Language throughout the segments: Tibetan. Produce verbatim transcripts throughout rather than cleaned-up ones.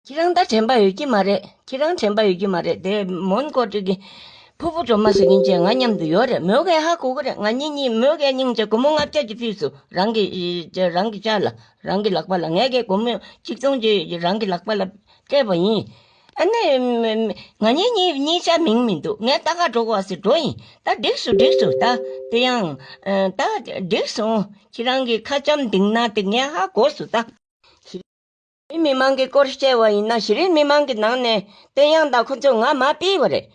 ཁྱེད་རང་ད་དྲན་པ་ཡོད་ཀྱི་མ་རེད། ཁྱེད་རང་དྲན་པ་ཡོད་ཀྱི་མ་རེད་དེ། མོན་གྷོ་ཊི་གི་ཕུར་བུ་སྒྲོལ་མ་ཟེར་མཁན་ཅིག་ང་མཉམ་དུ་ཡོད་རེད། མོ་གས་ཧ་གོ་གི་རེད། ང་གཉིས་གཉིས་མོ་གས་སྙིང་རྗེ། སྒོར་མོ་ལྔ་བརྒྱ་ཅིག་ཕུལ་སོང་། རང་གི་རང་གི་ཅག་ལ། རང་གི་ལག་པ་ལ། ངས་གས་སྒོར་མོ་གཅིག་སྟོང་ཅིག་རང་གི་ལག་པ་ལ་སྤྲད་པ་ཡིན། ཨ་ནི་ང་གཉིས་གཉིས་གཉིས་ཆ་མིང་མི་འདུག་ངས་ལྟ་ག་འགྲོ་དགོས་ཟེར་འགྲོ་ཡིན། ད་འགྲིག་སོང་། འགྲིག་སོང་། ད་དེ་ཡང་ད་འགྲིག་སོང་། ཁྱེད་རང་གི་ཁ་འཆམ་འདིང་ན་དེ་ངས་ཧ་གོ་སོང་ད། གཞི་རིམ་མི་མང་གི་སྐོར་བཤད་པ་ཡིན་ན། གཞི་རིམ་མི་མང་གི་ནང་ནས་བསྟན་དབྱངས་དང་ཁོ་ཚོ་ང་མར་ཕུད་པ་རེད།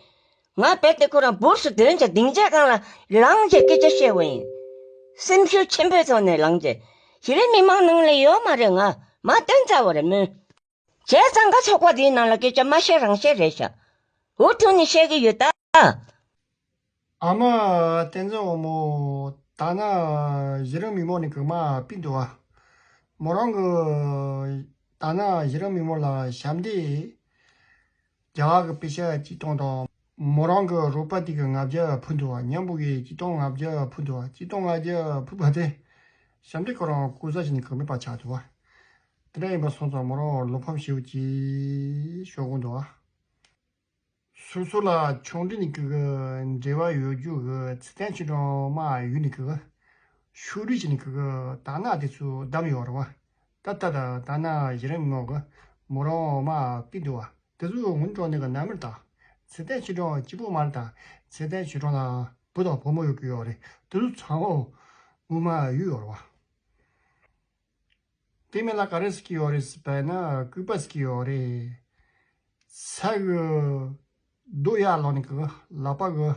ང་རྦད་དེ་ཁོ་རང་འབུར་སོང་། དོན་ཆེ་སྡིངས་ཆའི་སྒང་ལ་ལངས་བྱས་སྐད་ཆ་བཤད་པ་ཡིན། སེམས་ཤུགས་ཆེན་པོའི་ཐོག་ནས་ལངས་བྱས། གཞི་རིམ་མི་མང་ནང་ལ་ཡོད་མ་རེད། ང་མར་བཏོན་ཚར་བ་རེད་མོ། བྱས་ཙང་ག་ཚོགས་པ་འདིའི་ནང་ལ་སྐད་ཆ་མ་བཤད་རང་བཤད་རེད་ཤག་འུ་ཐུག་ནས་བཤད་ཀྱི་ཡོད་ད། ཨ་མ་བསྟན་འཛིན་དབང་མོ། ད་ནི་གཞི་རིམ་མི་མང་ནས་གོང་མར་ཕུད་འདུག་པ། མོ་རང་གིས་ད་ནི་གཞི་རིམ་མི་མང་ལ་ཞབས་འདེགས་རྒྱ་གར་གྱི་པེ་ཤ་གཅིག་སྟོང་དང་། མོ་རང་གི་རོགས་པ་དེ་གིས་ལྔ་བརྒྱ་ཕུལ་འདུག་པ། མཉམ་པོ་གིས་གཅིག་སྟོང་ལྔ་བརྒྱ་ཕུལ་འདུག་པ། གཅིག་སྟོང་ལྔ་བརྒྱ་ཕུལ་བ་དེ་ཞབས་འདེགས་ཁོ་རང་སྐུ་གཟུགས་ཞིག་ནས་གོང་མའི་པར་ཆགས་འདུག་པ། དེ་འདྲ་ཡིན་པ་སོང་ཙང་མོ་རང་བློ་ཕམ་ཞེ་པོ་ཅིག་ཤོར་གྱི་འདུག་པ། སོ་སོ་ལ་ཆུང་དུས་ནས་ཀྱི་འབྲེལ་བ་ཡོད་རྒྱུ་གི་ཚེ་བརྟན་ཆོས་སྒྲོན་མ་ཡུལ་ནས་ཀྱི་ཕྱོགས་རིས་ཀྱི་ནས་ཀྱི་དར་ནག་དེ་ཚོ་བསྡམས་ཡོད་རེད་པ། ད་ལྟ་ད་དར་ནག་གཞི་རིམ་ངོ་གི་མོ་རང་མར་ཕུད་འདུག་པ། དེ་ཚོ་སྔོན་འགྲོ་ནས་ཀྱི་རྣམ་པར་དང་། ཚེ་བརྟན་ཆོས་སྒྲོན་གཅིག་པོ་མ་རེད་ད། ཚེ་བརྟན་ཆོས་སྒྲོན་ལ་བུ་དང་བུ་མོ་ཡོད་ཀྱི་ཡོད་རེད། དེ་ཚོ་ཚང་མ་སྔོན་མ་ཡོད་ཡོད་རེད་པ། དེ་མིན་ལ་ག་རེ་ཟེར་གྱི་ཡོད་རེད་ཟེར་བ་ན། སྐུད་པ་ཟེར་གྱི་ཡོད་རེད། ས་གི་རྡོ་ཡར་ལོག་ནས་ཀྱི་ལག་པ་གི་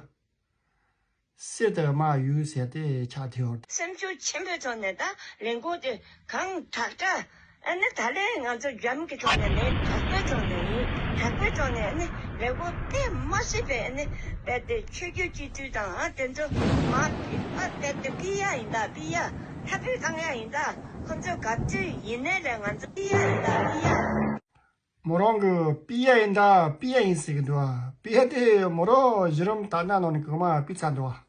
གསེར་དུ་མར་གཡུག་ཟེར་དེ་ཆགས་བསྡད་ཡོད་རེད། སེམས་ཤུགས་ཆེན་པོའི་ཐོག་ནས་ད་ལས་འགུལ་དེ་གང་དྲག་དྲག་ཨ་ནི་ད་ལན་ང་ཚོ་རྒྱ་མི་གི་ཐོག་ནས་ལན་དྲག་པོའི་ཐོག་ནས་ཡིན། དྲག་པོའི་ཐོག་ནས་ཨ་ནི་ལས་འགུལ་དེ་མ་སྲིད་པའི་ཨ་ནི་རྦད་དེ་ཆོས་བརྒྱུད་སྤྱི་འཐུས་དང་། ཨ་དེ་ཚོ་མར་ཕུད་པ་རྦད་དེ་ཕུད་ཡ་ཡིན་ད། ཕུད་ཡ། ཕུད་པ་བཏང་ཡ་ཡིན་ད། ཁོ་ཚོ་ག་དུས་ཡིན་ནའི་ལས་ང་ཚོ་ཕུད་ཡ་ཡིན་ད། ཕུད་ཡ། མོ་རང་གིས་ཕུད་ཡ་ཡིན་ད། ཕུད་ཡ་ཡིན་ཟེར་གྱི་འདུག་པ། ཕུད་ཡ་དེ་མོ་རང་གཞི་རིམ་དར་ནག་ནང་ནས་གོང་མར་ཕུད་ཚར་འདུག་པ།